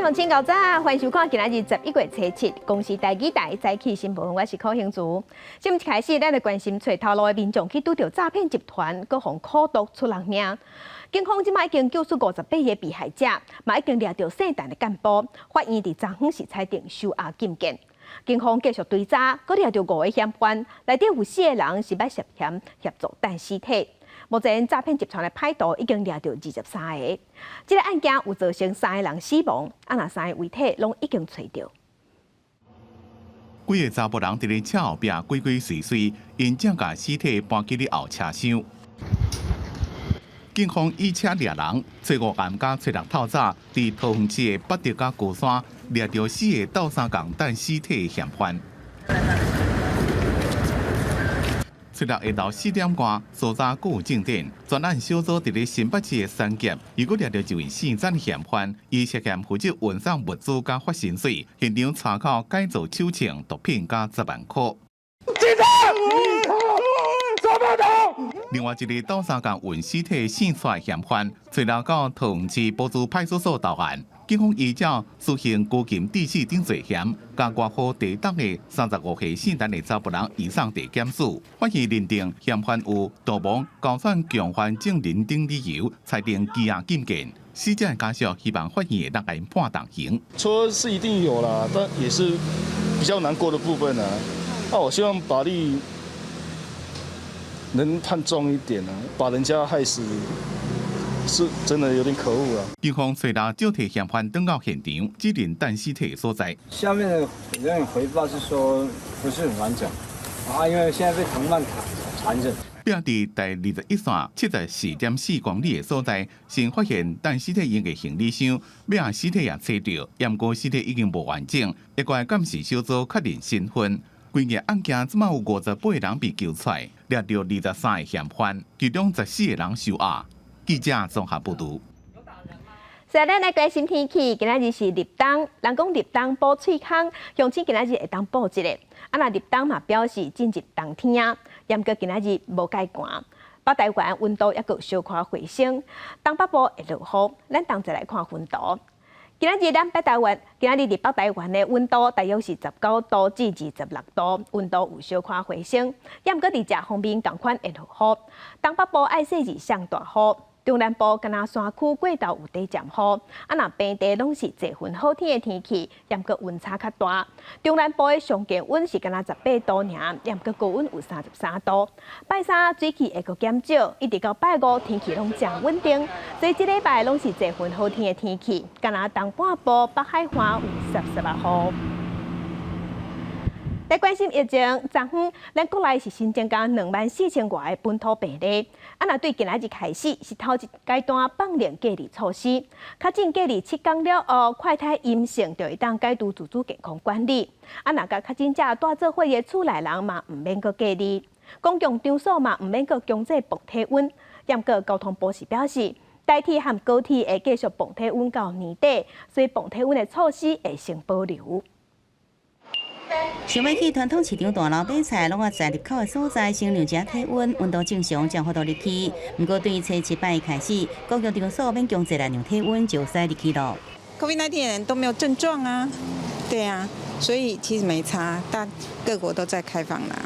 鄉親𠢕早，歡迎收看今仔日11月初7公視台語台早起新聞，我是柯興竹。新聞一開始，咱來關心揣頭路的民眾去拄著詐騙集團，閣予苦毒出人命。警方這擺已經救出58個被害者，嘛已經掠著姓陳的幹部。法院佇昨昏是裁定收押禁見。警方繼續追查，閣掠著五个嫌犯，內底有四个人是捌涉嫌協助彈屍體。目前詐騙集團的歹徒已經掠著23個。這个案件有造成三个人死亡，啊若三个遺體攏已經揣著。幾个查埔人佇咧車後壁鬼鬼祟祟，𪜶正共屍體搬去咧後車廂。警方以車掠人，初五暗佮初六透早，佇桃園市的八德佮高山掠著四个鬥相共彈屍體的嫌犯。初六下晝4點外，搜查閣有進展，專案小組佇咧新北市的三峽，又閣掠著一位姓曾的嫌犯，伊涉嫌負責運送物資佮發薪水，現場查扣改造手槍、毒品佮10萬塊。警察！另外一个鬥相共運屍體姓蔡嫌犯，初六到桃園市埔子派出所投案，警方依照私刑拘禁致死等罪嫌，共外號地東的35歲姓陳的查埔人移送地檢署，法院認定嫌犯有逃亡、勾串共犯證人等理由，裁定羈押禁見。死者的家屬希望法院會當共𪜶判重刑。說是一定有啦，但也是比較難過的部分啊。那我希望法律能判重一點啊，把人家害死是真的有點可惡啊。警方隨後召提嫌犯轉到現場，指認彈屍體所在。下面的人員回報是說不是很完整啊，因為現在被藤蔓纏著。壁佇第21線74.4公里的所在，先發現彈屍體用的行李箱，尾仔屍體也揣著，毋過屍體已經無完整，一個鑑識小組確認身份。規个案件這馬有58個人被救出來，掠著23個嫌犯，其中14個人收押。記者綜合報導。現在咱來關心天氣，今仔日是立冬，人講立冬補喙空，鄉親今仔日會當補一下。啊，若立冬嘛表示進入冬天啊，毋過今仔日無蓋寒。北台灣溫度抑閣小可回升，東北部會落雨。咱同齊來看溫度。今仔日咱北台灣，今仔日佇北台灣的溫度大約是19度至26度，溫度有小可回升。毋過佇食方面仝款會落雨，東北部愛細日上大雨。中南部敢若山區過晝有短暫雨，啊若平地攏是濟雲好天的天氣，毋過溫差較大。中南部的上低溫是敢若18度爾，毋過高溫有33度。拜三水汽會閣減少，一直到拜五天氣攏誠穩定，所以這禮拜攏是濟雲好天的天氣，敢若東半部北海岸有濕濕仔雨。來關心疫情，昨昏咱國內是新增加24,000外个本土病例。啊，若對今仔日開始是頭一階段放寬隔離措施，確診隔離7天了後，快篩陰性就會當解除自主健康管理。啊，若佮確診者蹛做伙的厝內人嘛，毋免閣隔離。公共場所嘛，毋免閣強制磅體溫。毋過交通部是表示，台鐵和高鐵會繼續磅體溫到年底，所以磅體溫的措施會先保留。想欲去傳統市場大樓買菜，攏愛在入口的所在先量一下體溫，溫度正常才有法度入去。毋過對初七擺開始，公共場所免強制來量體溫，就使入去囉。 COVID-19 的人都沒有症狀啊，對啊，所以其實沒差，但各國都在開放啦。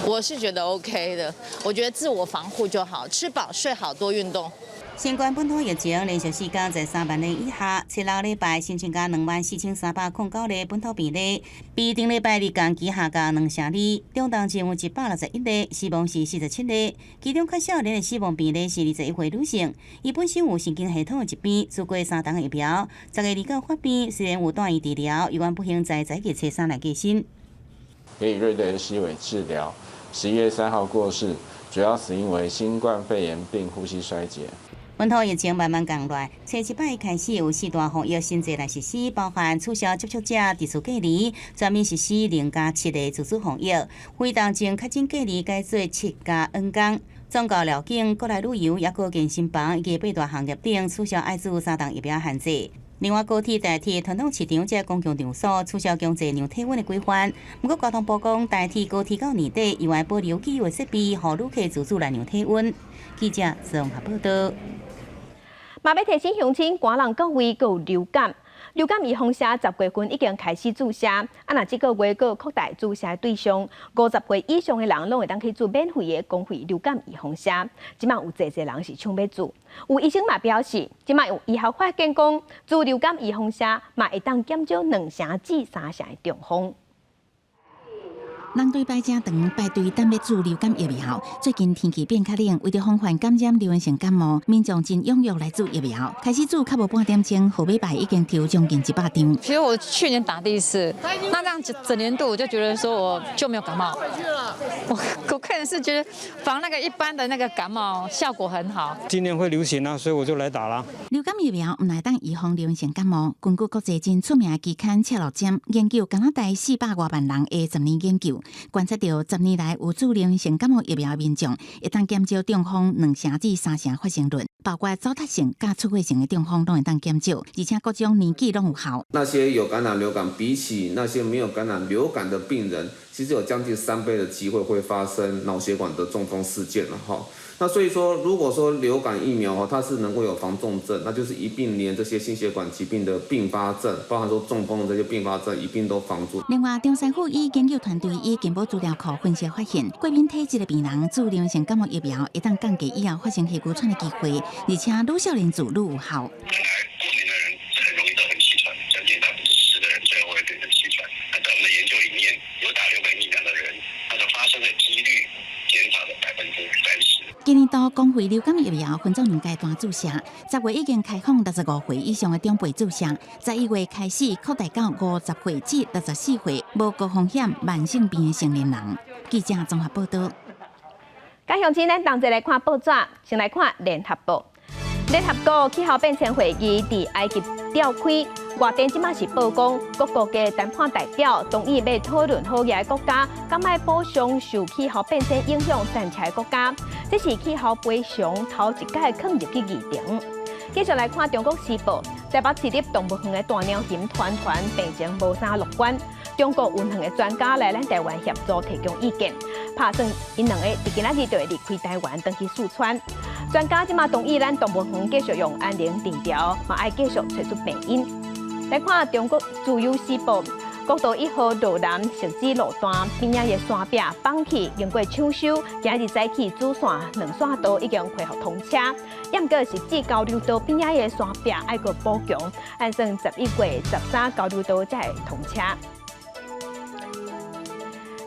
我是覺得 OK 的，我覺得自我防護就好，吃飽睡好，多運動。新冠本土疫情連續4天在3萬例以下，初六禮拜新增加24,309例本土病例，比頂禮拜二同期下降2成2。中重症有161例，死亡是47例，其中較少年的死亡病例是21歲女性，伊本身有神經系統的疾病，注過三劑疫苗，10月29發病，雖然有住院治療，猶原不幸在早日初三來過身。給予瑞德西韋治療，11月3號過世，主要死因為新冠肺炎並呼吸衰竭。本土疫情慢慢降落來，初七擺開始有四大防疫新制來實施，包含取消接觸者特殊隔離，全面實施0+7的自主防疫，非重症確診隔離改做7+N天，宗教寮境、國內旅遊、抑閣健身房以及八大行業等取消愛注三劑疫苗限制。另外，高鐵、台鐵、傳統市場這公共場所取消強制量體溫的規範。毋過，交通部講，台鐵、高鐵到年底猶會保留既有的設備，予旅客自主來量體溫。記者綜合報道。嘛欲提醒鄉親，寒人到位閣有流感。流感預防射10月份已經開始注射，啊，若這個月閣擴大注射對象，50歲以上的人攏會當去注免費的公費流感預防射。這馬有濟濟人是搶欲注，有醫生嘛表示，這馬有醫學發現講，注流感預防射嘛會當減少2成至3成的中風。人隊排誠長，排隊等欲注流感疫苗。最近天氣變較冷，為著防範感染流行性感冒，民眾真踴躍來注疫苗。開始注較無半點鐘，號碼牌已經抽將近100張。其實我去年打第一次，那這樣整年度我就覺得說我就沒有感冒。我個人是覺得防那個一般的那個感冒效果很好。今年會流行啊，所以我就來打啦。流感疫苗毋但會當預防流行性感冒，根據國際真出名的期刊《赤路針》研究加拿大400外萬人的10年研究，觀察著10年來有注流行性感冒疫苗的民眾，會當減少中風2成至3成發生率，包括早發性佮出血性的中風攏會當減少，而且各種年紀攏有效。那些有感染流感，比起那些沒有感染流感的病人，其實有將近3倍的機會會發生腦血管的中風事件了哈。那所以說，如果說流感疫苗哈，它是能夠有防重症，那就是一併連這些心血管疾病的併發症，包含說中風的這些併發症，一併都防住。另外，中山附醫研究團隊以健保資料庫分析發現，過敏體質的病人注流行性感冒疫苗，會當降低以後發生氣喘的機會，而且愈少年注愈有效。本來過敏的人很容易都很氣喘，將近10%的人最後會變成氣喘。那在我們的研究裡面，有打流感疫苗的人，他的發生的幾率減少了30%。今年度公費流感疫苗分做兩階段注射，10月已經開放65歲以上的長輩注射，11月開始擴大到50歲至64歲無高風險慢性病的成年人。記者綜合報導。佮鄉親，咱同齊來看報紙，先來看聯合報。聯合國氣候變遷會議佇埃及召開，外電這馬是報講，各國嘅談判代表同意欲討論好額國家，敢愛補償受氣候變遷影響殘赤的國家，這是氣候賠償頭一擺囥入去議程。繼續來看《中國時報》，台北市立動物園的大貓熊團團病情無啥樂觀，中國雲園的專家來咱台灣協助提供意見，拍算𪜶兩个佇今仔日就會離開台灣，轉去四川。專家這馬同意咱動物園繼續用安寧治療，嘛愛繼續揣出病因。來看《中國自由時報》，國道1號羅南汐止路段邊仔的山壁崩去，經過搶修，今日早起主線兩線道已經恢復通車。毋過汐止交流道邊仔的山壁愛閣補強，按算11月13交流道才會通車。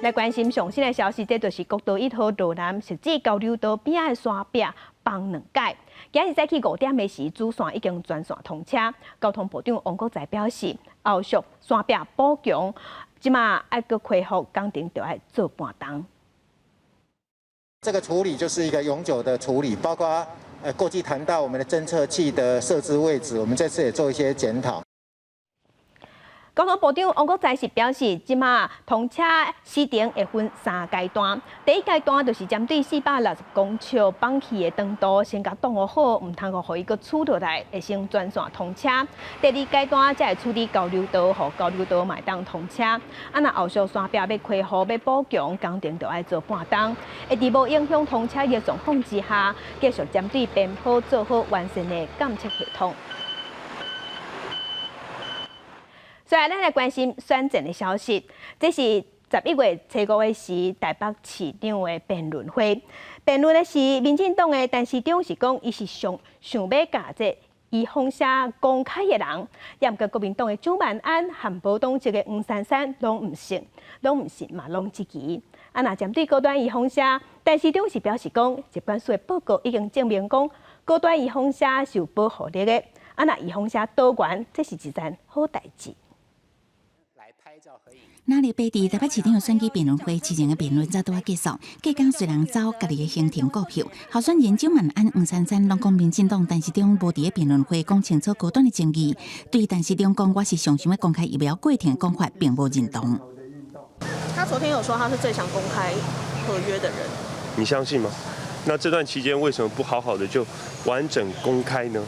來關心上新的消息，這就是國道1號羅南汐止交流道邊仔的山壁崩兩解。今日早起5點的時，主線已經全線通車。交通部長王國材表示，後續山壁補強，這馬愛閣恢復工程，就愛做半冬。這個處理就是一個永久的處理，包括過去談到我們的偵測器的設置位置，我們這次也做一些檢討。交通部長王國材是表示，這馬通車時程會分三階段。第一階段就是針對460公尺崩去的長度，先共擋好，毋通予伊閣挼落來，會先全線通車。第二階段才會處理交流道，予交流道嘛會當通車。啊，若後續山壁欲恢復、欲補強，工程就愛做半冬。會佇無影響通車的狀況之下，繼續針對邊坡做好完善的監測系統。所以，咱來關心選戰的消息。這是11月初5的時，台北市長的辯論會。辯論的是民進黨的陳時中是講，伊是上想欲共這預防射公開的人，毋過國民黨的蔣萬安和無黨籍的黃珊珊攏毋信，攏毋信嘛攏質疑。啊，若針對高端預防射，陳時中是表示講，疾管署的報告已經證明講，高端預防射是有保護力的。啊，若預防射倒懸，這是一件好代誌。那日白佇台北市長選舉辯論會之前的辯論才拄仔結束，隔工隨人走家己的行程顧票，候選人蔣萬安、黃珊珊攏講民進黨陳時中無佇咧辯論會講清楚高端的爭議，對陳時中講我是上想欲公開疫苗過程講法並無認同。他昨天有說他是最想公開合約的人，你相信嗎？那這段期間為什麼不好好的就完整公開呢？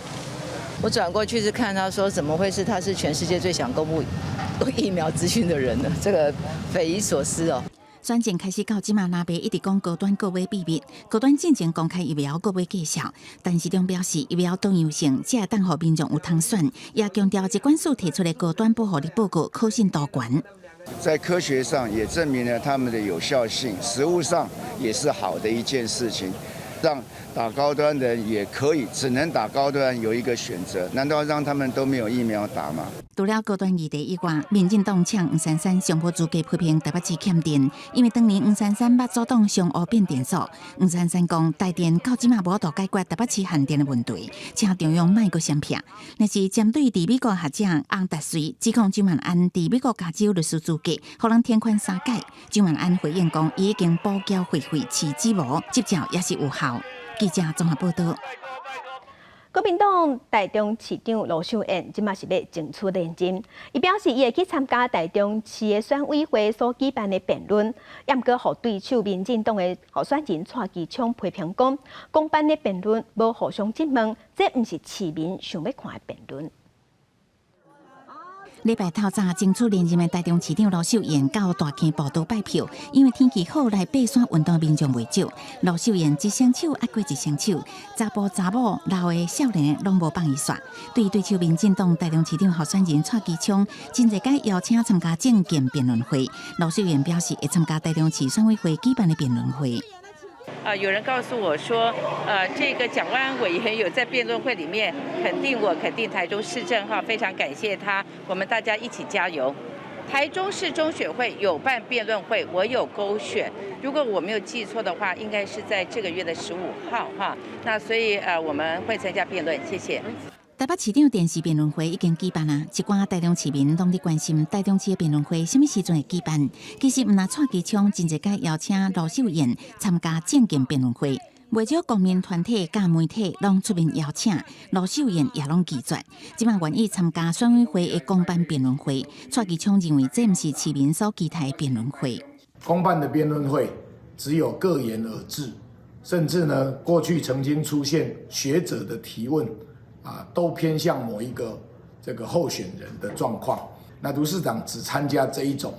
我轉過去是看他說，怎麼會是他是全世界最想公布疫苗資訊的人呢？這個匪夷所思哦。雖選戰開始到這馬，藍白一直講高端購買秘密，高端進前公開疫苗購買價數，陳時中表示疫苗多樣性，才會當予民眾有通選，也強調疾管署提出的高端保護力報告可信度懸。在科學上也證明了他們的有效性，實務上也是好的一件事情，讓打高端的人也可以，只能打高端有一個選擇，難道讓他們都沒有疫苗打嗎？除了高端議題以外，民進黨嗆黃珊珊上無資格批評台北市欠電，因為當年黃珊珊捌阻擋雙湖變電所。黃珊珊講，台電到這馬無法度解決台北市限電的問題，請中央莫閣閃避。若是針對佇美國學者翁達瑞指控蔣萬安佇美國加州律師資格，予人天寬三解。蔣萬安回應講，伊已經補繳會費，飼子無執照也是有效。記者綜合報道。國民黨台中市長盧秀燕這馬是欲爭取連任，伊表示伊會去參加台中市的選委會所舉辦的辯論，也毋過予對手民進黨的候選人蔡其昌批評講，公辦的辯論無互相質問，這毋是市民想欲看的辯論。禮拜透早爭取連任的台中市長盧秀燕到大坑步道拜票，因為天氣好來爬山運動民眾袂少。盧秀燕一雙手壓過一雙手，查埔查某老的少年攏無放伊煞。對對手民進黨台中市長候選人蔡其昌，真濟擺邀請參加政見辯論會。盧秀燕表示會參加台中市選委會舉辦的辯論會。啊，有人告訴我說，這個蔣萬安委員有在辯論會裡面肯定我，肯定台中市政哈，非常感謝他，我們大家一起加油。台中市中選會有辦辯論會，我有勾選，如果我沒有記錯的話，應該是在這個月的15號哈。那所以我們會參加辯論，謝謝。台北市長電視辯論會已經舉辦啊，一寡台中市民攏佇關心台中市的辯論會啥物時陣會舉辦。其實毋但蔡其昌真濟擺邀請盧秀燕參加政見辯論會，袂少公民團體佮媒體攏出面邀請，盧秀燕也攏拒絕。這馬願意參加選委會的公辦辯論會，蔡其昌認為這毋是市民所期待的辯論會。公辦的辯論會只有各言而至，甚至呢，過去曾經出現學者的提問。啊，都偏向某一個這個候選人的狀況。那盧市長只參加這一種，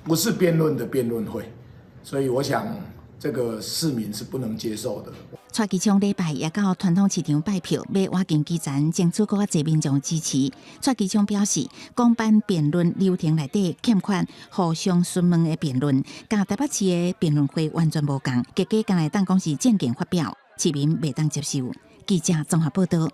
不是辯論的辯論會，所以我想這個市民是不能接受的。蔡其昌禮拜也到傳統市場拜票，欲挖進基層，爭取閣較濟民眾支持。蔡其昌表示，公辦辯論流程內底欠缺互相詢問的辯論，佮台北市的辯論會完全無仝，結果敢會當講是政見發表，市民袂當接受。記者綜合報道。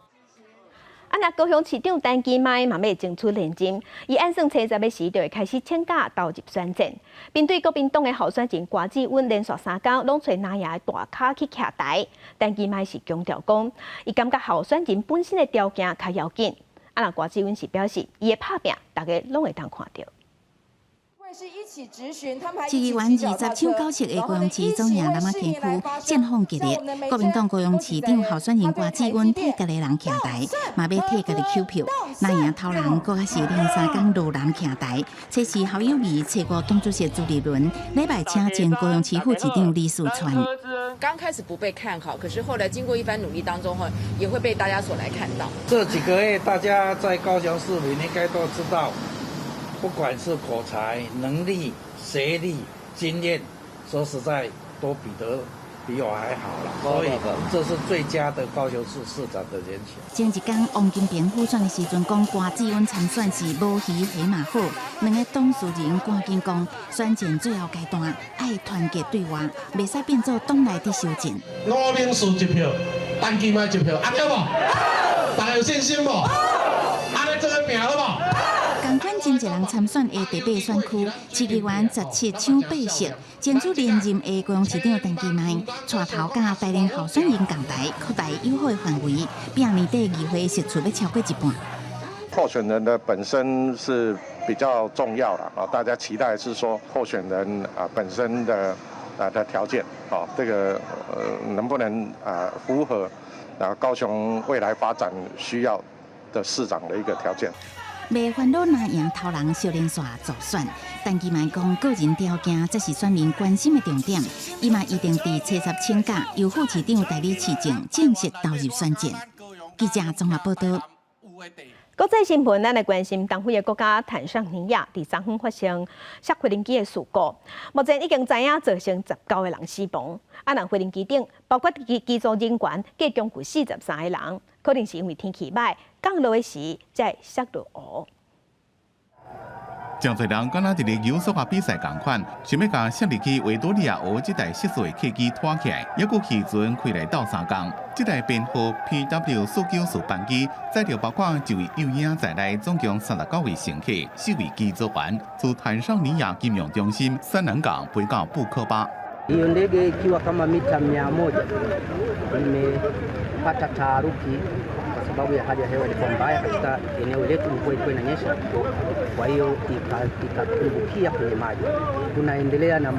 啊，若高雄市長陳其邁嘛欲爭取連任，伊按算初十的時就會開始請假投入選戰。面對國民黨的候選人郭志溫連續三工攏揣藍營的大咖去徛台，陳其邁是強調講，伊感覺候選人本身的條件較要緊。啊，若郭志溫是表示，伊會拍拚，大家攏會當看著。市議員20搶97的高雄市總營楠仔坑區戰況激烈，國民黨高雄市長候選人郭志溫替家己人徛台，嘛欲替家己抾票。藍營頭人閣較是連三工露南徛台，初四侯友宜，初五黨主席朱立倫，禮拜請前高雄市副市長李四川。剛開始不被看好，可是後來經過一番努力當中，也會被大家所來看到。這幾個月，大家在高雄市民應該都知道。不管是口才、能力、學歷、經驗，說實在都比得比我還好了，所以這是最佳的高雄市市長的人選。前一工王金平輔選的時陣，講郭志溫參選是無魚蝦嘛好，兩个當事人趕緊講，選戰最後階段愛團結對外，袂使變做黨內的相戰。盧明士一票，陳其邁一票，啊對無？大家有信心無？按呢做伙拚好無？仝款真濟人參選的第八選區，市議員17搶8勝，爭取連任的高雄市長陳其邁，帶頭佮台聯候選人仝台，擴大友好的範圍，拼年底議會席次欲超過一半。候選人的本身是比較重要的啊，大家期待是說候選人啊本身的啊的條件啊，這個能不能啊符合啊高雄未來發展需要的市長的一個條件。袂煩惱藍營頭人相連線助選，陳其邁講個人條件才是選民關心的重點。伊嘛預定佇初十請假，由副市長代理市政，正式投入選戰。記者綜合報道。國際新聞，咱來關心東非的國家坦桑尼亞，佇昨昏發生摔飛輪機的事故，目前已經知影造成19個人死亡。啊，若飛輪機頂包括機組人員，計共有43個人，可能是因為天氣䆀，降落的時才會摔落湖。誠濟人敢若佇咧游索仔比賽仝款，想欲共摔入去維多利亞湖這台失事的客機拖起來，猶閣漁船開來鬥相共。這台編號 PW494班機載著包括一位幼嬰在內，總共39位乘客，四位機組員，自坦桑尼亞金融中心塞蘭港飛到布科巴。 Hiyo ndege ikiwa kama mita 100 imepata taharuki kwa sababu ya hali ya hewa ilikuwa mbaya katika eneo letu, mvua ilikuwa inanyesha, kwa hiyo ikatumbukia kwenye maji. Tunaendelea na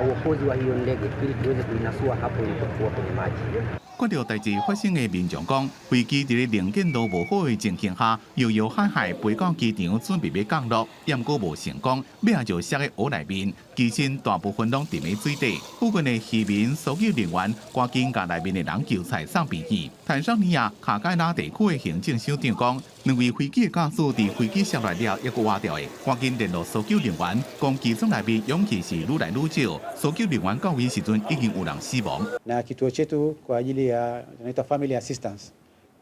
uokozi wa hiyo ndege ili tuweze kuinasua hapo ilipokuwa kwenye maji. 看著代誌發生的民眾講，飛機佇咧能見度無好的情形下，搖搖晃晃飛到機場，準備欲降落，毋過無成功，尾仔就摔佇湖內面，機身大部分攏沉佇水底。附近的漁民、搜救人員趕緊共內面的人救出來送病院。坦桑尼亞卡蓋拉地區的行政首長講，兩位飛機的駕駛佇飛機摔落了，猶閣活著的，趕緊聯絡搜救人員，講機艙內面氧氣是愈來愈少，搜救人員到位時陣已經有人死亡。 Na kituo chetu kwa ajili ya inaitwa Family Assistance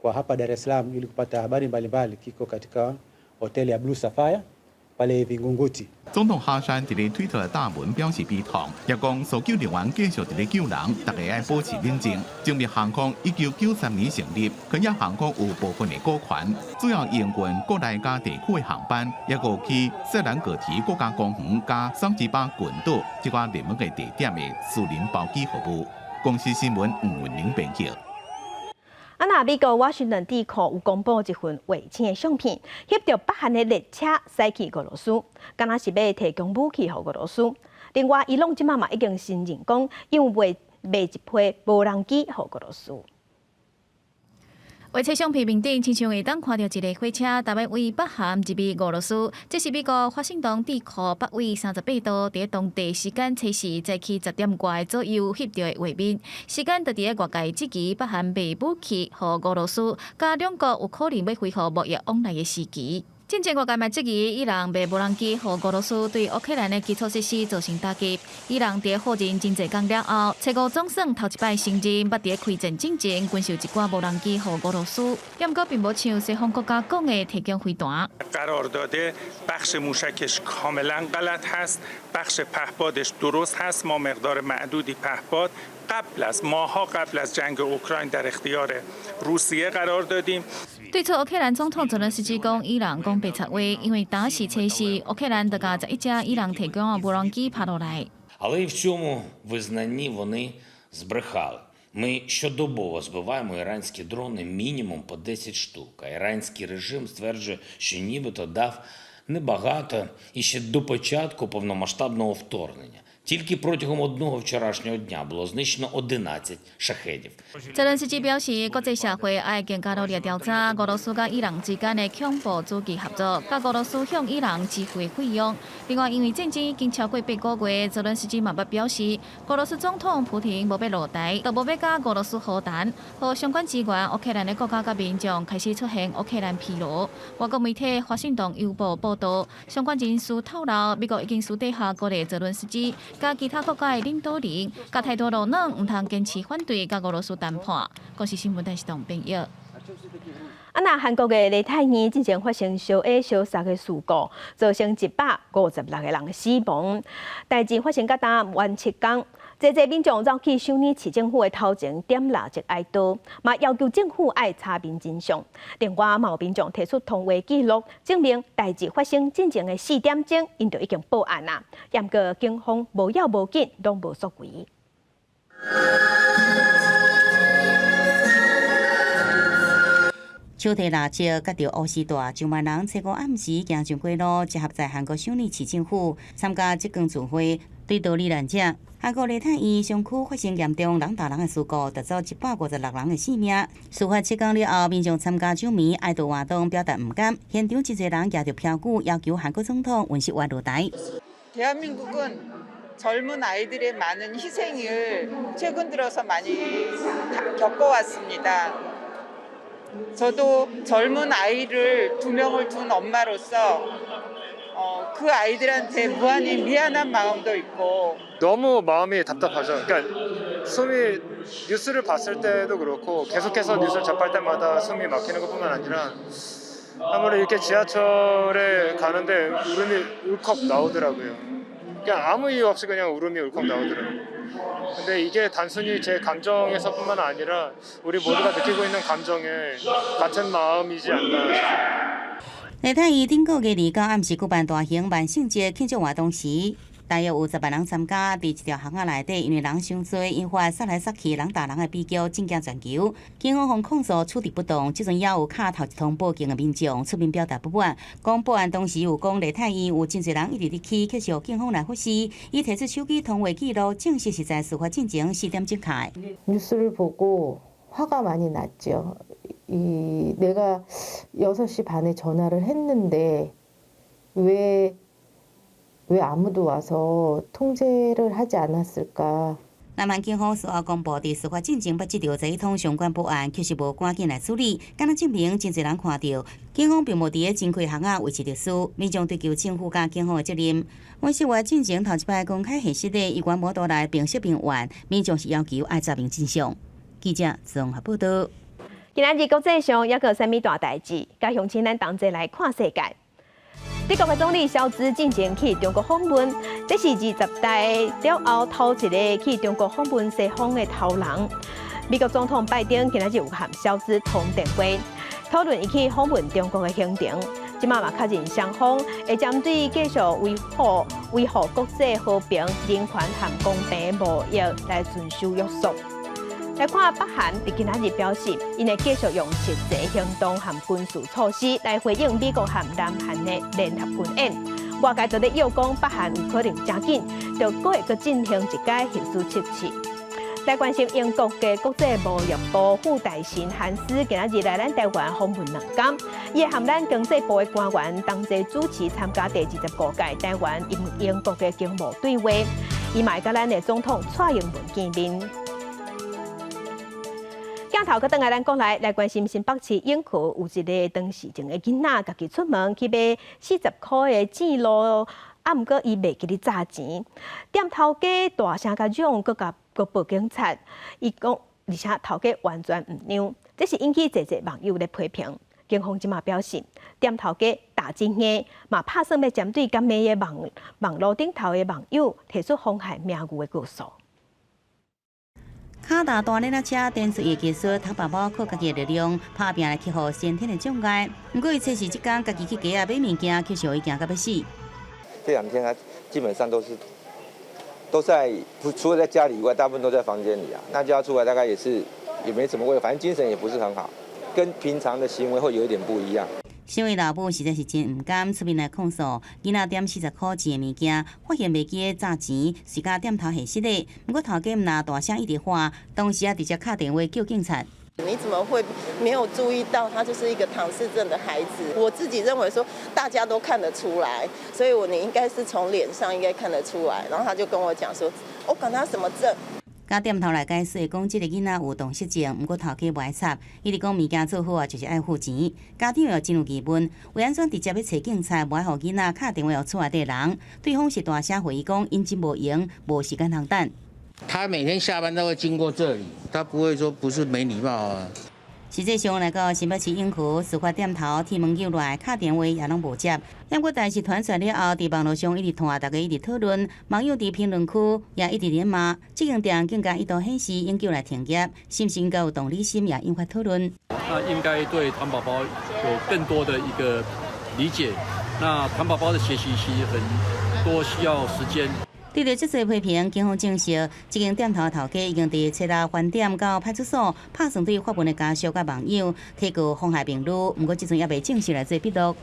kwa hapa Dar es Salaam ili kupata habari mbalimbali kiko katika hoteli ya Blue Sapphire pale Vingunguti。總統哈山佇咧推特貼文表示悲痛，也講搜救人員繼續佇咧救人，大家愛保持冷靜。精密航空1993年成立，肯亞航空有部分的股權，主要營運國內佮地區的航班，猶閣去塞蘭葛提國家公園佮桑吉巴群島這寡熱門的地點的私人包機服務。公視新聞吳文玲編輯。啊，若美國華盛頓智庫有公布一份衛星的相片，翕著北韓的列車駛去俄羅斯，敢若是欲提供武器予俄羅斯。另外，伊朗這馬嘛已經承認講，𪜶有賣一批無人機予俄羅斯。衛星相片面頂，親像會當看著一个火車，踏欲對北韓入去俄羅斯。這是美國華盛頓智庫北緯38度，佇當地時間初四早起10點外左右翕著的畫面。時間就佇咧外界質疑北韓賣武器予俄羅斯，佮兩國有可能欲恢復貿易往來的時機。進前外界嘛質疑伊朗賣無人機予俄羅斯對烏克蘭的基礎設施造成打擊。伊朗佇否認真濟工了後，初五總算頭一擺承認，捌佇開戰進前軍售一寡無人機予俄羅斯，毋過並無像西方國家講的提供飛彈。 قرارداد بخش موشکش کاملا غلط هست، بخش پهپادش درست هست. ما مقدار معدودی پهپاد قبل از ماه‌ها قبل از جنگ اوکراین در اختیار روسیه قرار دادیم。對此，烏克蘭總統澤倫斯基講，伊朗講白賊話，因為當時初四，烏克蘭就共11架伊朗提供的無人機拍落來。 Але і в цьому визнанні вони збрехали. Ми щодобово збиваємо іранські дрони мінімум по 10 штук. А іранський режим стверджує, що нібито дав небагато і ще до початку повномасштабного вторгнення. Тільки протягом одного вчорашнього дня було знищено 11 шахедів. 澤倫斯基表示，國際社會愛更加努力調查俄羅斯佮伊朗之間的恐怖主義合作，佮俄羅斯向伊朗支付的費用。另外，因為戰爭已經超過8個月，澤倫斯基嘛捌表示，俄羅斯總統普廷無欲落台，就無欲佮俄羅斯和談，予相關支援烏克蘭的國家佮民眾開始出現烏克蘭疲勞。外國媒體《華盛頓郵報》報導，相關人士透露，美國已經私底下鼓勵澤倫斯基佮其他國家的領導人，共態度落軟，毋通堅持反對佮俄羅斯談判。公視新聞電視台編譯。啊，若韓國的梨泰院進前發生燒火燒殺的事故，造成156個人死亡。代誌發生到今完7工，濟濟民眾走去首爾市政府的頭前點蠟燭哀悼，嘛要求政府愛查明真相。另外，嘛有民眾提出通話記錄，證明代誌發生進前的4點鐘，𪜶就已經報案啦。毋過警方無要無緊，攏無作為。手提蠟燭，佮著烏絲帶，上萬人初五暗時行上街路，集合在韓國首爾市政府參加這場集會，追悼罹難者。韓國梨泰院商區發生嚴重人打人的事故，奪走156人的性命。事發7工了後，民眾參加酒迷哀悼活動，表達毋甘。現場真濟人舉著標語，要求韓國總統尹錫悅落台。 대한민국은 젊은 아이들의 많은 희생을 최근 들어서 많이 겪어왔습니다. 저도 젊은 아이를 두 명을 둔 엄마로서 그 아이들한테 무한히 미안한 마음도 있고 너무 마음이 답답하죠. 그러니까 숨이 뉴스를 봤을 때도 그렇고 계속해서 뉴스를 접할 때마다 숨이 막히는 것뿐만 아니라 아무래도 이렇게 지하철에 가는데 울음이 울컥 나오더라고요. 그냥 아무 이유 없이 그냥 울음이 울컥 나오더라고요. 근데 이게 단순히 제 감정에서뿐만 아니라 우리 모두가 느끼고 있는 감정에 같은 마음이지 않나 싶습니다. 麗泰院頂個月29暗時舉辦大型萬聖節慶祝活動時，大約有10萬人參加。佇一條巷仔內底，因為人傷濟，引發捒來捒去、人踏人的悲劇，震驚全球。警方予控訴處置不當，這陣也有敲頭一通報警的民眾出面表達不滿，講報案當時有講麗泰院有真濟人一直入去，卻是予警方來忽視。伊提出手機通話記錄，證實是在事發進前4點鐘敲的。 뉴스를 보고 화가 많이 났죠. 이 내가 6시 반에 전화를 했는데 왜 아무도 와서 통제를 하지 않았을까? 南韓警方事後公布，佇事發進前捌接著十一通相關報案，卻是無趕緊來處理，敢若證明真濟人看著，警方並無佇咧正規巷仔維持秩序，民眾追究政府佮警方的責任。阮事發進前頭一擺公開現實的，伊原無倒來平息民怨，民眾是要求愛查明真相。記者綜合報道。今仔日國際上猶閣有啥物大代誌？佮鄉親咱同齊來看世界。德國的總理蕭茲進前去中國訪問，這是20大了後頭一个去中國訪問西方的頭人。美國總統拜登今仔日有和蕭茲通電話，討論伊去訪問中國的行程。這馬嘛確認雙方會針對繼續維護國際和平、人權和公平貿易來遵守約束。來看北韓佇今仔日表示，𪜶會繼續用實際行動和軍事措施來回應美國和南韓的聯合軍演。外界就咧臆講，北韓有可能誠緊就閣會閣進行一擺核試測試。來關心英國的國際貿易部副大臣韓斯今仔日來咱台灣訪問兩工，伊會和咱經濟部的官員同齊主持參加第25屆台灣與英國的經貿對話，伊嘛會佮咱的總統蔡英文見面。鏡頭閣轉來咱國內來關心新北市永和有一个唐氏症的囡仔，家己出門去買40箍的糋滷，啊，毋過伊袂記咧紮錢，店頭家大聲共嚷，閣共閣報警察，伊講，而且頭家完全毋讓，這是引起濟濟網友咧批評。警方這馬表示，店頭家打真硬，嘛拍算欲針對共罵的網路頂頭的網友提出妨害名譽的告訴。跤踏大鏈仔車，展示伊的技術，唐寶寶靠家己的力量拍拚來克服先天的障礙。毋過伊測試這工，家己去街仔買物件，卻是予伊驚甲欲死。這兩天他基本上都是都在，除了在家裡以外，大部分都在房間裡啊。那叫他出來，大概也是也沒什麼味，反正精神也不是很好，跟平常的行為會有一點不一樣。身為老母實在是真毋甘，出面來控訴，囡仔點40箍錢的物件，發現袂記得紮錢，隨共店頭現實的。毋過頭家毋但大聲一直喊，當時也直接敲電話叫警察。你怎麼會沒有注意到他就是一個唐氏症的孩子？我自己認為說大家都看得出來，所以我你應該是從臉上應該看得出來。然後他就跟我講說，我管他什麼症。佮店頭來解釋講，這个囡仔有唐氏症，毋過頭家無愛插，伊直講物件做好啊，就是愛付錢。家長又真有疑問，為按怎直接欲揣警察，無愛予囡仔敲電話予厝內底人？對方是大聲回應講，𪜶真無閒，無時間通等。他每天下班都會經過這裡，他不會說不是沒禮貌啊。實際上來到新北市永和事發店頭，鐵門入來，敲電話也攏無接。毋過代誌傳出了後，佇網路上一直傳，大家一直討論，網友佇評論區也一直咧罵，這間店更加一度顯示永久來停業，是毋是應該有同理心，也引發討論。那應該對唐寶寶有更多的一個理解。那唐寶寶的學習其實很多需要時間。對著這濟批評，警方證實，這間店頭頭家已經佇初六翻店到派出所，拍算對發文的家屬佮網友提告妨害名譽。毋過這陣猶未正式來做筆錄。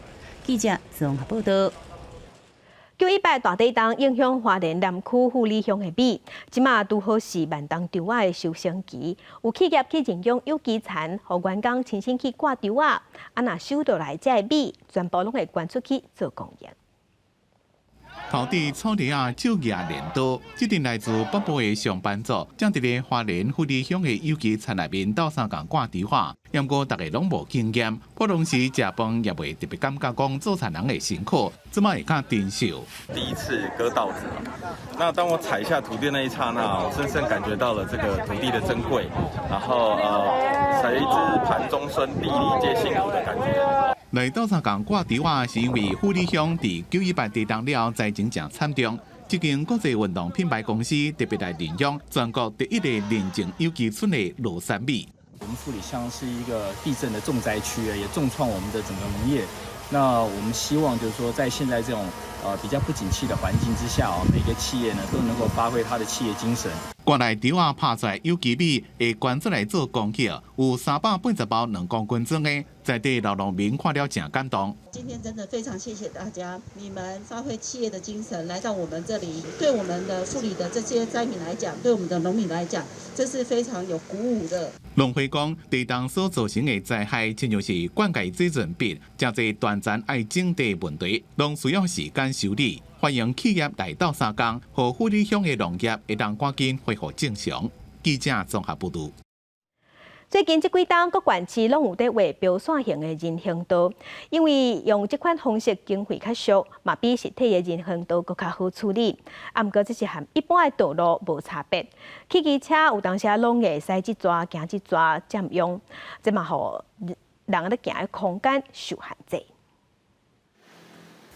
記者綜合報道。9·18大地震影響花蓮南區富里鄉的米，這馬拄好是慢冬稻仔的收成期，有企業去認養有機蠶，予員工親身去割稻仔，啊，若收落來這个米，全部攏會捐出去做公益。頭佇草地仔手舉鐮刀，這陣來自北部的上班族，正佇咧花蓮富里鄉的有機田內面鬥相共割稻仔，毋過逐家攏無經驗，普通時食飯也袂特別感覺講做田人的辛苦，這擺會較珍惜。第一次割稻子，那當我踩下土地那一剎那，我深深感覺到了這個土地的珍貴，然後誰知盤中餐，粒粒皆辛苦的感覺。來鬥相共割稻仔，是因為富里鄉佇918地動了後災情誠慘重。這間國際運動品牌公司特別來認養全國第一个認證有機村的羅山米。我們富里鄉是一個地震的重災區，也重創我們的整個農業。那我們希望就是說，在現在這種比較不景氣的環境之下，每個企業呢都能夠發揮它的企業精神。割來稻仔拍出來有機米會捐出來做公益，有380包2公斤裝的，在地老農民看了誠感動。今天真的非常謝謝大家，你們發揮企業的精神來到我們這裡，對我們的富里的這些災民來講，對我們的農民來講，這是非常有鼓舞的。農會講，地動所造成的災害，親像是灌溉水準變，誠濟斷層愛整地問題，攏需要時間修理。歡迎企業來鬥相共，予富里鄉的農業會當趕緊恢復正常。記者綜合報導。最近這幾冬，各縣市攏有佇畫標線型的人行道，因為用這款方式經費較俗，嘛比實體的人行道閣較好處理。啊，毋過這是和一般的道路無差別，汽機車有當時仔攏會駛這逝行這逝佔用，這嘛予人咧行的空間受限制。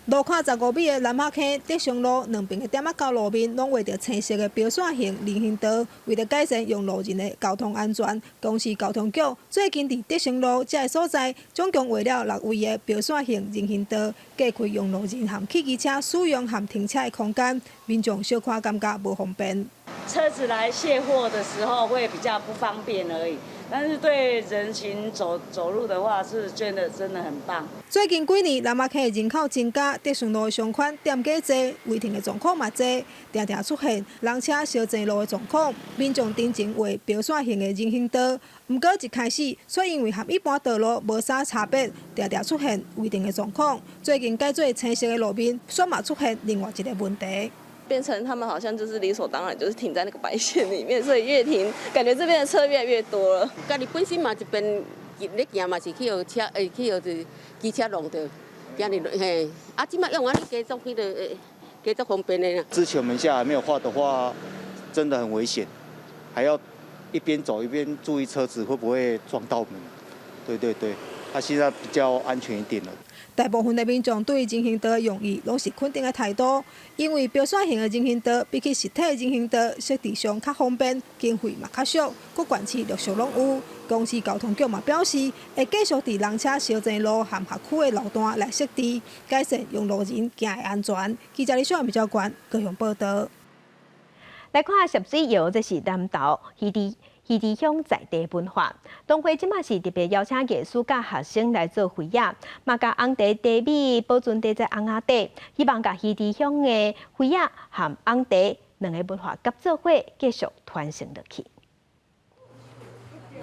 路寬15米的南仔坑德勝路兩邊的店仔溝路面，攏畫著青色的標線型人行道。為著改善用路人的交通安全，高雄市交通局最近佇德勝路這个所在，總共畫了六位的標線型人行道，隔開用路人和汽機車使用和停車的空間，民眾小可感覺無方便。車子來卸貨的時候會比較不方便而已。但是對人行走走路的話，是真的真的很棒。最近幾年，南仔坑的人口增加，德勝路的商圈店家濟，違停的狀況嘛濟，定定出現人車相爭路的狀況。民眾申請畫標線型的人行道，毋過一開始卻因為和一般道路無啥差別，定定出現違停的狀況。最近改做青色的路面，煞嘛出現另外一個問題。變成他們好像就是理所當然，就是停在那個白線裡面，所以越停，感覺這邊的車越來越多了。家己本身嘛一邊咧行嘛是去予車，去予這機車弄著，今日嘿，啊，這擺用按呢加足彼个，加足方便的啦。之前我們下還沒有畫的話，真的很危險，還要一邊走一邊注意車子會不會撞到我們。對對對，它現在比較安全一點了。大部分的民眾對人行道的用意攏是肯定的態度，因為標線型的人行道比起實體的人行道設置上較方便，經費嘛較俗，各縣市陸續攏有。高雄市交通局嘛表示，會繼續佇人車相爭路和學區的路段來設置，改善用路人行的安全。記者李小文比較關高雄報導。來看澀水窯，這是南投魚池鄉在地文化。農會這馬是特別邀請藝術家學生來做繪仔，嘛共紅茶茶米保存佇這甕仔底，希望共魚池鄉的繪仔和紅茶兩个文化合做伙，繼續傳承落去。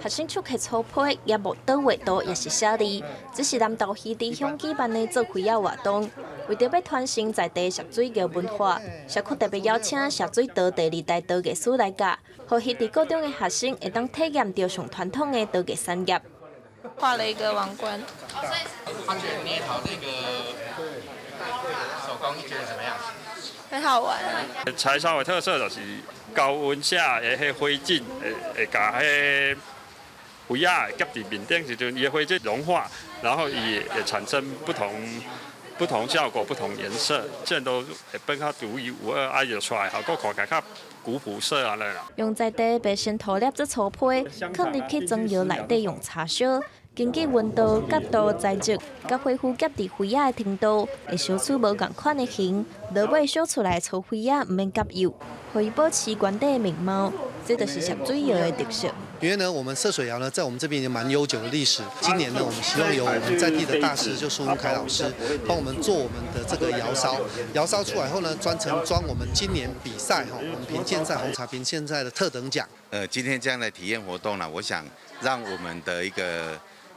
學生手提粗皮，也無倒畫圖，也是寫字，這是南投魚池鄉舉辦的做繪仔活動。為著欲傳承在地澀水窯文化，社區特別邀請澀水陶第二代陶藝師來教，予魚池高中的學生會當體驗著上傳統的陶藝產業。畫了一個王冠。他覺得捏陶這個手工覺得怎麼樣？很好玩。柴燒的特色就是高溫下的彼灰燼會會共彼灰仔夾佇面頂時陣，伊的灰燼融化，然後伊會產生不同效果、不同顏色，這都會變較獨一無二，啊，就出來效果看起來較古樸色按呢啦。用在地白鉎塗粒做粗坯，囥入去磚窯內底用柴燒，根據溫度、角度、材質，佮火候夾佇灰仔的程度，會燒出無仝款的形。落尾燒出來的粗灰仔毋免夾釉，予伊保持原底的面貌，這就是澀水窯的特色。因為呢，我們澀水窯呢，在我們這邊已經蠻悠久的歷史。今年呢，我們希望由我們在地的大師，就蘇文凱老師，幫我們做我們的這個窯燒。窯燒出來後呢，專程裝我們今年比賽哈，我們評鑑賽紅茶評鑑賽的特等獎。今天這樣的體驗活動呢，我想讓我們的一個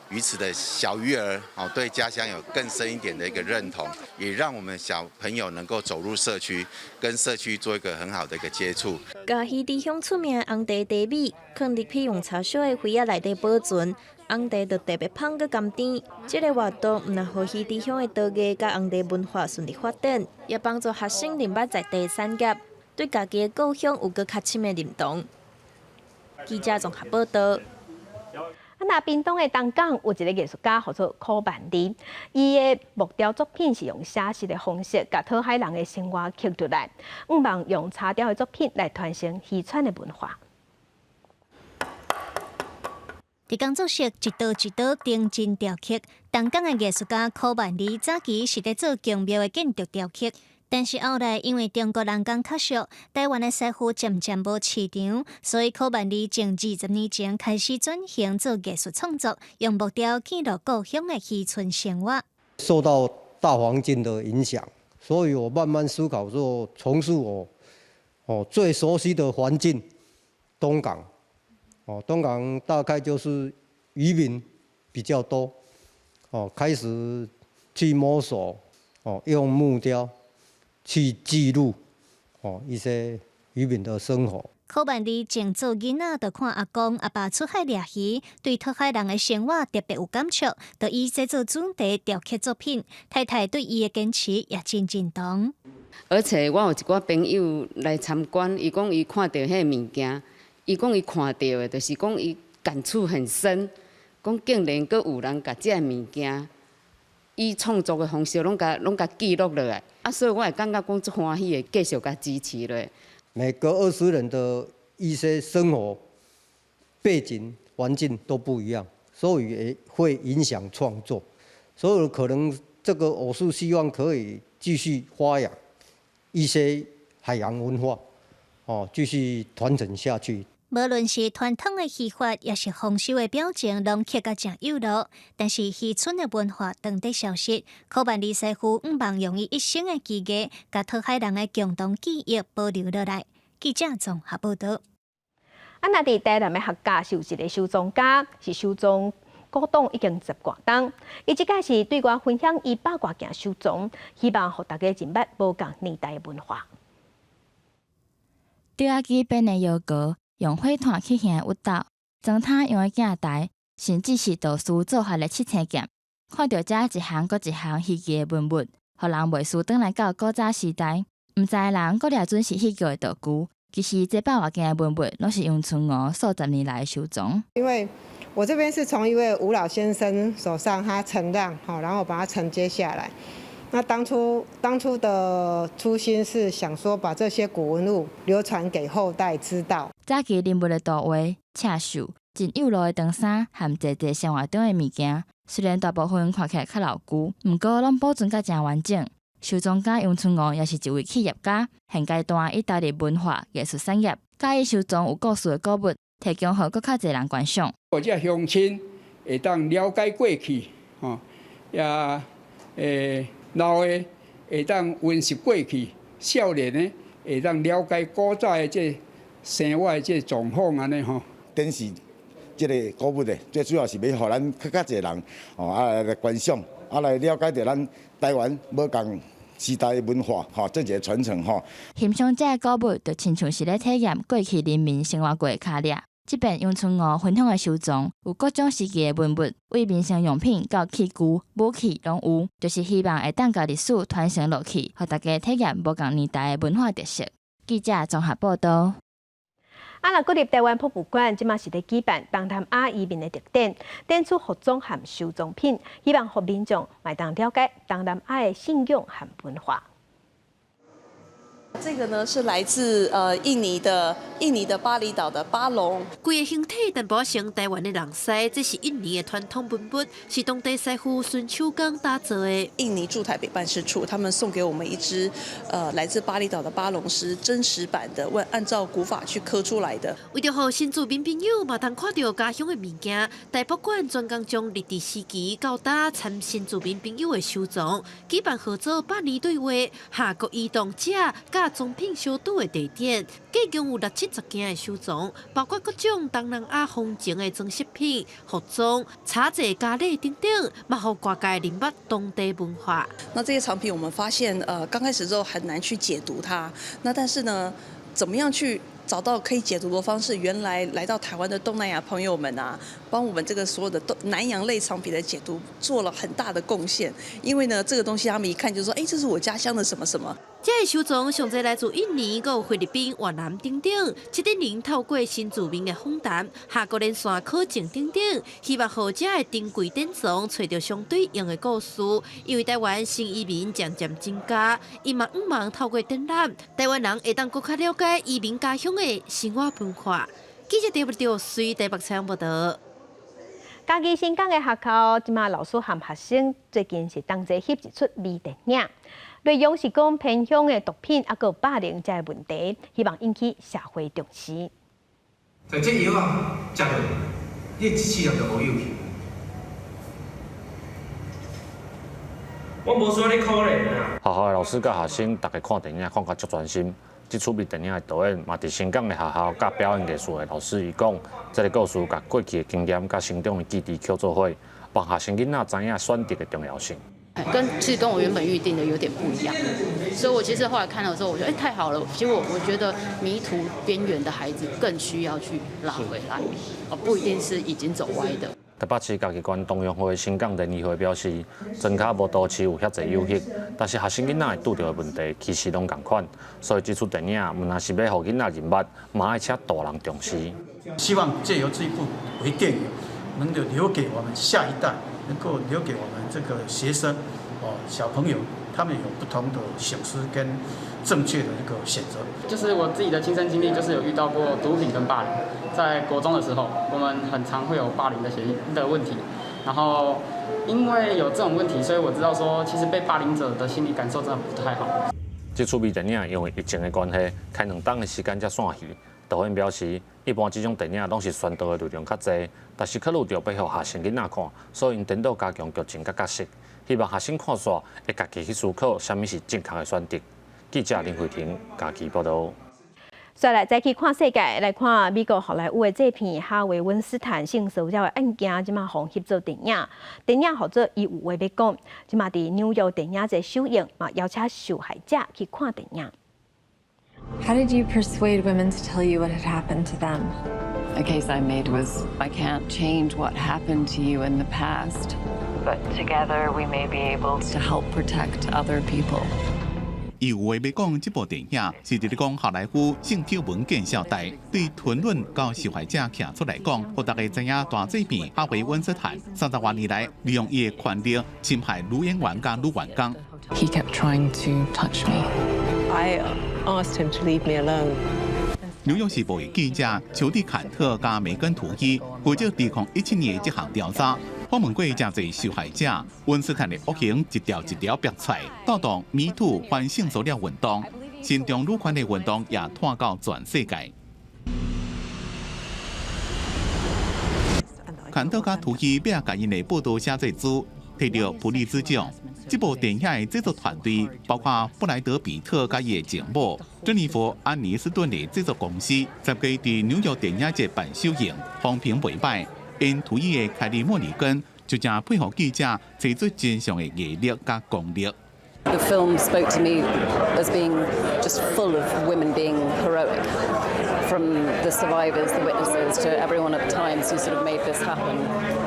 魚池的小魚兒哦，對家鄉有更深一點的一個認同，也讓我們小朋友能夠走入社區，跟社區做一個很好的一個接觸。共魚池鄉出名紅茶茶米，囥入去用柴燒的花仔內底保存，紅茶就特別芳閣甘甜。這个活動毋但予魚池鄉的陶藝佮紅茶文化順利發展，也幫助學生認捌在地產業，對家己的故鄉有閣較深的認同。記者綜合報道。啊，那屏東的東港有一個藝術家，號做柯萬里，伊的木雕作品是用寫實的方式，共討海人的生活刻落來，向望用茶雕的作品來傳承漁村的文化。佇工作室一刀一刀精進雕刻，東港的藝術家柯萬里早期是佇做宮廟的建築雕刻。但是後來因為中國人工較俗，台灣的師傅漸漸無市場，所以柯萬里從20年前開始轉型做藝術創作，用木雕記錄故鄉的漁村生活。受到大環境的影響，所以我慢慢思考說，從事我最熟悉的環境，東港。東港大概就是漁民比較多，開始去摸索，用木雕去記錄一些漁民的生活。柯萬里從做囡仔就看阿公阿爸出海掠魚，對討海人的生活特別有感觸，就以這做主題雕刻作品。太太對伊的堅持也真認同。而且我有一寡朋友來參觀，伊講伊看著彼个物件，伊講伊看著的，就是講伊感觸很深，講竟然閣有人共這个物件，以創作的方式攏共記錄落來，啊，所以我會感覺講足歡喜的，繼續共支持落。每隔20年的一些生活背景環境都不一樣，所以也會影響創作。所以可能這個我是希望可以繼續發揚一些海洋文化，哦，繼續傳承下去。無論是傳統的漁法，抑是豐收的表情，攏刻甲誠有路。但是漁村的文化當佇消失，柯萬里師傅向望用伊一生的技藝，共討海人的共同記憶保留落來。記者綜合報道。啊，若佇台南的客家是有一個收藏家，是收藏古董已經十外冬。伊這擺是對外分享伊百外件收藏，希望予大家認捌無仝年代的文化。竹仔機編的搖閣，用火炭去燃的鬱豆，鑽塔用的鏡台，甚至是道士做法的七星劍，看著這一項閣一項稀奇的文物，予人袂輸轉來到古早時代。毋知的人閣掠準是戲劇的道具，其實這百外件的文物，攏是楊春娥數十年來的收藏。因為我這邊是從一位吳老先生手上，他承讓，然後把它承接下來。那當初的初心是想說，把這些古文物流傳給後代知道。早期人物的圖畫、刺繡、真幼路的長衫和濟濟生活中的物件，雖然大部分看起來較老舊，毋過攏保存甲誠完整。收藏家楊春娥也是一位企業家，現階段伊投入文化藝術產業，佮意收藏有故事的古物，提供予閣較濟人觀賞。予這鄉親會當了解過去，吼，也老的會當溫習過去，少年的會當了解古早的這生活的這狀況按呢吼。展示這個古物的，最主要是欲予咱閣較濟人哦啊來觀賞，啊來了解著咱台灣無仝時代的文化，吼，這一个傳承吼。欣賞這个古物，就親像是咧體驗過去人民生活過的跤跡。這遍楊春娥分享的收藏，有各種時期的文物，為民生用品到器具、武器攏有，就是希望會當共歷史傳承落去，予大家體驗無仝年代的文化特色。記者綜合報道。啊，若國立臺灣博物館這馬是咧舉辦東南亞移民的特展，展出服裝和收藏品，希望予民眾會當了解東南亞的信仰和文化。這個呢是來自印尼的巴厘島的巴龍。規個形體淡薄像臺灣的人獅，這是印尼的傳統文物，是當地師傅孫手工打造的。印尼駐台北辦事處，他們送給我們一隻來自巴厘島的巴龍獅真實版的，按按照古法去刻出來的。為著予新住民朋友嘛通看著家鄉的物件，臺博館專工將日治時期到今參新住民朋友的收藏，舉辦合作百年對話，下國移動者佮裝品小賭的地點，計共有六七70件的收藏，包括各種東南亞風情的裝飾品、服裝、茶座、家禮等等，嘛予外界認捌當地文化。那這些藏品，我們發現，剛開始之後很難去解讀它。那但是呢，怎麼樣去找到可以解讀的方式？原來來到台灣的東南亞朋友們啊，幫我們這個所有的東南洋類藏品的解讀做了很大的貢獻。因為呢，這個東西他們一看就說，哎，這是我家鄉的什麼什麼。這个收藏上濟來自印尼、閣有菲律賓、越南等等。這陣人透過新住民的訪談、下國連線考證等等，希望予這个珍貴典藏揣著相對應的故事。因為台灣新移民漸漸增加，伊嘛向望透過展覽，台灣人會當閣較了解移民家鄉的生活文化。記者鄭德隨台北採訪報道。嘉義新港的學校，這馬老師和學生最近是同齊翕一齣微電影，內容是講偏鄉的毒品抑閣霸凌這个問題，希望引起社會重視。在這藥啊，食落，你一世人就無有去。我無說你可憐啊。學校的老師佮學生，逐家看電影看甲足專心。這齣微電影的導演嘛，佇新港的學校教表演藝術的老師，伊講，這个故事共過去的經驗佮成長的記憶抾做伙，幫學生囡仔知影選擇的重要性。其實跟我原本預定的有點不一樣，所以我其實後來看了之後，我覺得太好了。其實我覺得迷途邊緣的孩子更需要去拉回來，哦，不一定是已經走歪的。台北市嘉義縣同鄉會新港聯誼會表示，莊跤無都市有遐濟誘惑，但是學生囡仔會拄著的問題其實攏仝款，所以這齣電影毋但是欲予囡仔認捌，嘛愛請大人重視。希望藉由這一部微電影，能夠留給我們下一代，能夠留給我們這個學生哦小朋友，他們有不同的省思跟正確的一個選擇。就是我自己的親身經歷，就是有遇到過毒品跟霸凌。在國中的時候，我們很常會有霸凌的嫌疑的問題，然後因為有這種問題，所以我知道說，其實被霸凌者的心理感受真的不太好。這齣微電影因為疫情的關係，開兩冬的時間才散戲。導演表示，一般這種電影攏是宣導的內容較濟，但是考慮著欲予學生囡仔看，所以𪜶顛倒加強劇情佮角色，希望學生看煞會家己去思考啥物是正確的選擇。記者林慧婷嘉義報導。再來再去看世界，來看美國好萊塢的製片哈維溫斯坦性騷擾的案件，這馬予翕做電影，電影號做伊有話欲講，這馬佇紐約電影節首映，嘛邀請受害者去看電影。 How did you persuade women to tell you what had happened to them? The case I made was I can't change what happened to you in the past, but together we may be able to help protect other people. 伊有話欲講，這部電影是佇咧講好萊塢性醜聞見笑代，對吞忍佮受害者徛出來講，予大家知影大製片哈維溫斯坦30外年來利用伊的權力侵害女演員佮女員工。 He kept trying to touch me. I asked him to leave me alone. 紐約時報的記者裘蒂坎特佮梅根圖伊負責2017年的這項調查，訪問過誠濟受害者，溫斯坦的惡行一條一條爆出來，帶動 Me Too 反性騷擾運動，尊重女權的運動也湠到全世界。坎特佮圖伊欲共𪜶的報導寫做書，摕著普利茲獎。這部電影的製作團隊包括布萊德彼特佮伊的情某珍妮佛·安妮斯頓的製作公司，10月佇紐約電影節辦首映，風評袂䆀。演圖伊的凱莉·莫里根就誠佩服記者提出真相的毅力佮功力。 The film spoke to me as being just full of women being heroic, from the survivors, the witnesses, to everyone at the Times who sort of made this happen.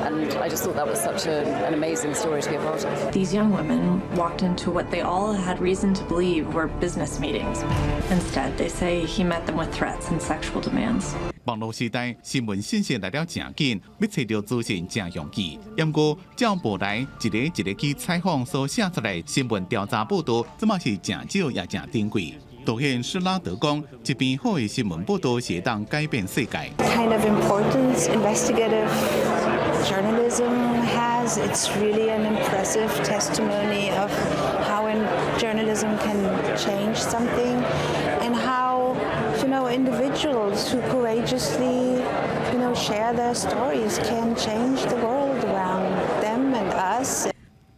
And I just thought that was such an amazing story to be a part of. These young women walked into what they all had reason to believe were business meetings. Instead, they say he met them with threats and sexual demands. 網路時代，新聞信息來了誠緊，欲揣著資訊誠容易。毋過，照報來一个一个去採訪所寫出來新聞調查報導，這嘛是誠少也誠珍貴。導演施拉德講：一篇好的新聞報導是會當改變世界。 Kind of importance investigative journalism has. It's really an impressive testimony of how journalism can change something and how individuals who courageously share their stories can change the world around them and us.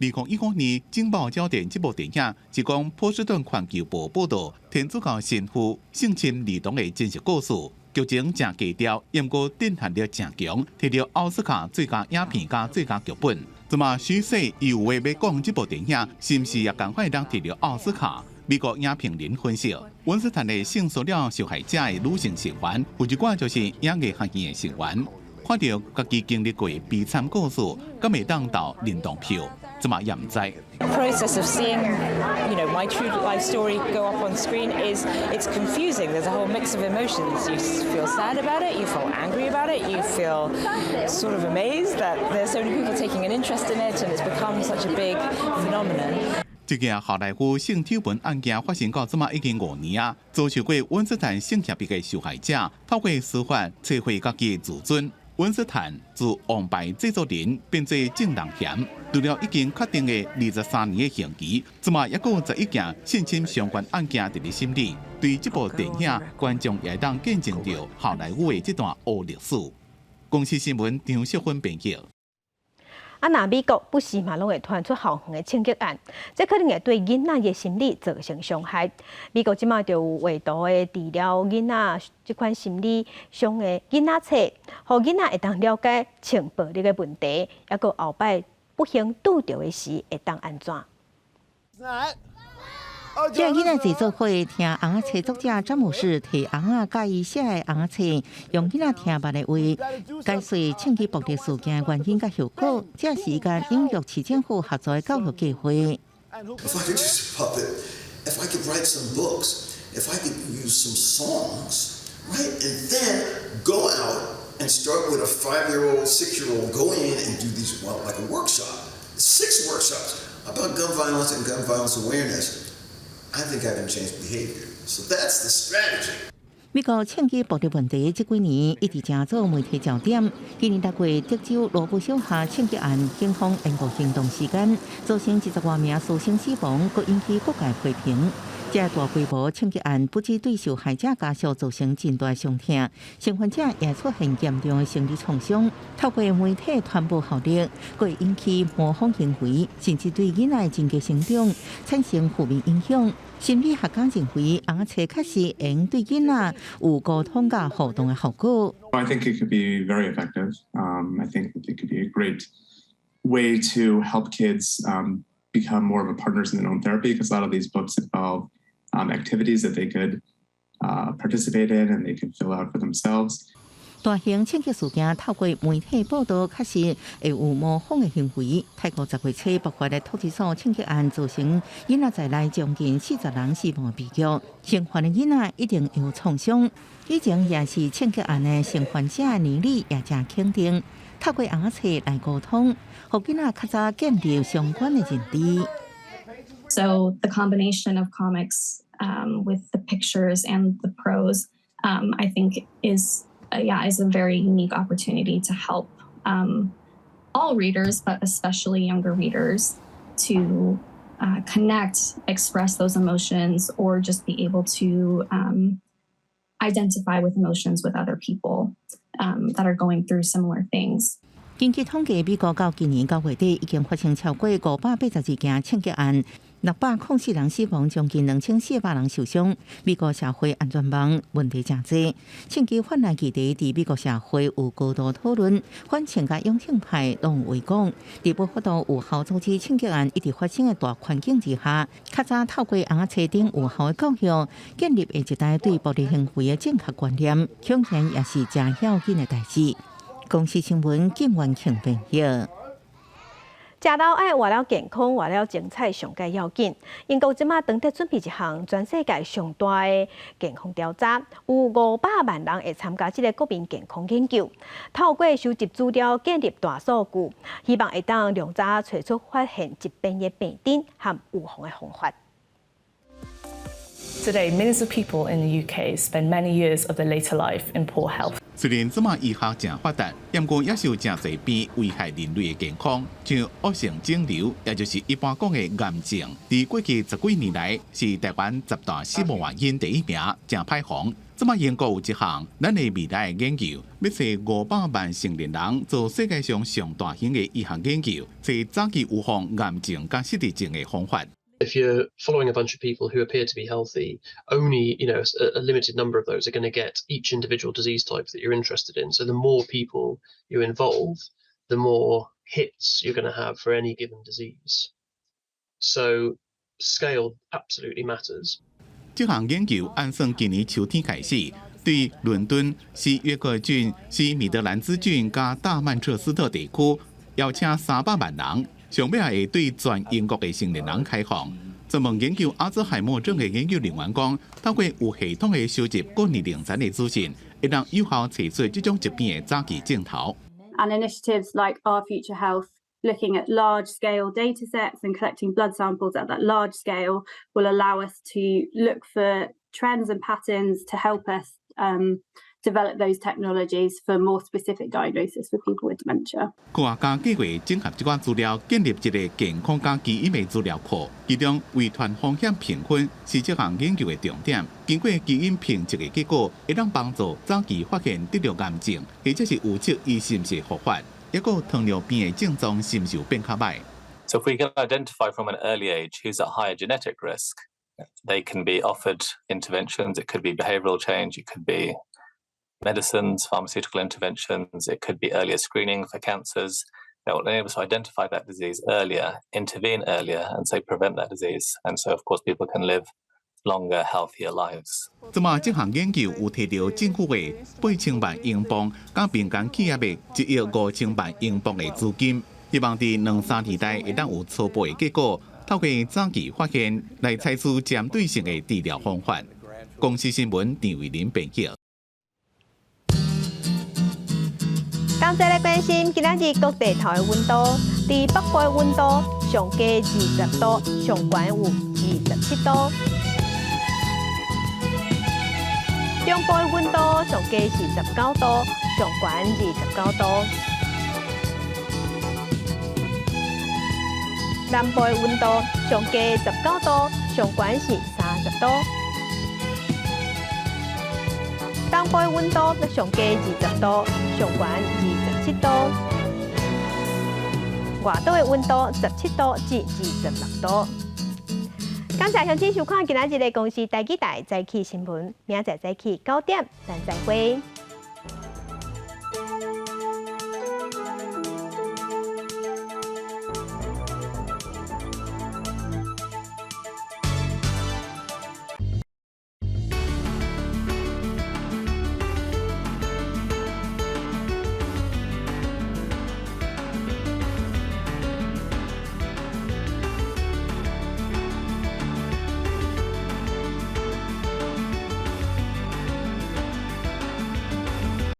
二2015年《警報焦點》這部電影是講波士頓環球報報導天主教神父性侵兒童的真實故事，劇情誠低調，毋過震撼力誠強，摕著奧斯卡最佳影片佮最佳劇本。這馬許勢有話欲講，這部電影是毋是也仝款會當摕著奧斯卡？美國影評人分析，溫斯坦的性騷擾受害者的女性成員，有一寡就是演藝學院的成員，看著家己經歷過悲慘故事，敢會當投認同票？這馬也毋知。 The process of seeing my true life story go up on screen is it's confusing. There's a whole mix of emotions. You feel sad about it, you feel angry about it, you feel sort of amazed that there's so many people taking an interest in it and it's become such a big phenomenon. 這件好萊塢性醜聞案件發生到這馬已經5年啊，遭受過溫斯坦性脅迫的受害者，透過司法找回家己的自尊。溫斯坦自王牌製作人變做眾人嫌，除了已經確定的23年的刑期，這馬猶閣有11件性侵相關案件佇咧審理。對這部電影，觀眾也會當見證著好萊塢的這段烏歷史。公視新聞張淑芬編輯。啊，若美國不時嘛攏會傳出校園的槍擊案，這可能會對囡仔的心理造成傷害。美國這馬就有畫圖的治療囡仔這款心理傷的囡仔冊，予囡仔會當了解性暴力的問題，猶閣後擺不幸拄著的時會當按怎。這個囡仔坐做伙聽尪仔冊作者詹姆士提尪仔佮伊寫的尪仔冊，用囡仔聽捌的話解說槍擊暴力事件原因佮後果。這是一間紐約市政府合作的教育計劃。 If I could use a puppet, if I could write some books, if I could use some songs, right? And then go out and start with a 5-year-old, 6-year-old, go in and do these, well, like a workshop, six workshops about gun violence and gun violence awareness. I think I can change behavior. So that's the strategy. 美國槍擊暴力問題這幾年一直成做媒體焦點。今年6月，德州羅布小學槍擊案，警方延誤行動時間，造成20外名師生死亡，閣引起各界批評。這大規模槍擊案不止對受害者家屬造成真大傷痛，生還者也出現嚴重的心理創傷。透過媒體傳播效力，閣會引起模仿行為，甚至對囡仔人格成長產生負面影響。心理學家認為，尪仔冊確實會對囡仔有溝通佮互動的效果。 I think it could be very effective. I think it could be a great way to help kids become more of a partners in their own therapy, because a lot of these books involve activities that they could participate in and they could fill out for themselves. 大型槍擊事件透過媒體報道，確實會有模仿的行為。泰國10月初爆發的托兒所槍擊案，造成囡仔在內將近40人死亡的悲劇。生還的囡仔一定有創傷。以前也是槍擊案的生還者年齡也誠肯定。透過尪仔冊來溝通，予囡仔較早建立相關的認知。 So the combination of comics with the pictures and the prose, I think is a very unique opportunity to help all readers, but especially younger readers, to connect, express those emotions, or just be able to identify with emotions with other people that are going through similar things. 根據統計，美國到今年9月底已經發生超過582件槍擊案，604人死亡，將近2400人受傷。美國社會安全網問題誠濟，槍擊泛濫議題佇美國社會有高度討論，反槍佮擁槍派攏有話講。佇無法度有效阻止槍擊案一直發生的大環境之下，較早透過尪仔冊頂有效的教育，建立下一代對暴力行為的正確觀念，恐嚇也是誠要緊的代誌。公視新聞金元慶編譯。食了愛活了健康，活了精彩，上蓋要緊。英國這馬正佇準備一項全世界上大的健康調查，有500萬人會參加這个國民健康研究。透過收集資料，建立大數據，希望會當量早揣出發現疾病的病徵和預防的方法。 Today, millions of people in the UK spend many years of their later life in poor health. 雖然這馬醫學誠發達，毋過也是有誠濟病危害人類的健康，像惡性腫瘤，也就是一般講的癌症，佇過去十幾年來是台灣十大死亡原因第一名，誠歹防。這擺英國有一項咱的未來的研究，欲揣500萬成年人做世界上上大型的醫學研究，揣早期預防癌症佮失智症的方法。 If you're following a bunch of people who appear to be healthy, only a limited number of those are going to get each individual disease type that you're interested in. So the more people you involve, the more hits you're going to have for any given disease. So scale absolutely matters. 這項研究按算今年秋天開始，對倫敦、西約克郡、西米德蘭茲郡佮大曼徹斯特地區邀請300萬人，上尾會對全英國的成年人開放。專門研究阿茲海默症的研究人員講，透過有系統的收集各年齡層的資訊，會當有效揣出這種疾病的早期症頭。 And initiatives like Our Future Health, looking at large scale data sets and collecting blood samples at that large scale, will allow us to look for trends and patterns to help us develop those technologies for more specific diagnosis for people with dementia. 科學家計劃整合這寡資料，建立一個健康佮基因的資料庫。其中遺傳風險評分是這項研究的重點。經過基因評測的結果，會當幫助早期發現得著癌症，或者是預測伊是毋是復發，抑閣糖尿病的症狀是毋是有變較䆀。 So if we can identify from an early age who's at higher genetic risk, they can be offered interventions. It could be behavioral change, it could be medicines, pharmaceutical interventions, it could be earlier screening for cancers that will enable us to identify that disease earlier, intervene earlier, and so prevent that disease. And so, of course, people can live longer, healthier lives. 這馬這項研究有提著政府的8000萬英鎊，佮民間企業的1億5000萬英鎊的資金，希望佇兩三年內會當有初步的結果，透過早期發現來採取針對性的治療方法。公視新聞陳慧琳編輯。剛才來關心今仔日各地頭的溫度，佇北部的溫度上低20度，上懸有27度。中部的溫度上低是19度，上懸29度。南部的溫度上低19度，上懸是30度。東部的溫度上低20度，上懸27度。外島的溫度17度至26度。感謝鄉親收看今仔日的公視台語台早起新聞，明仔載早起9點，咱再會。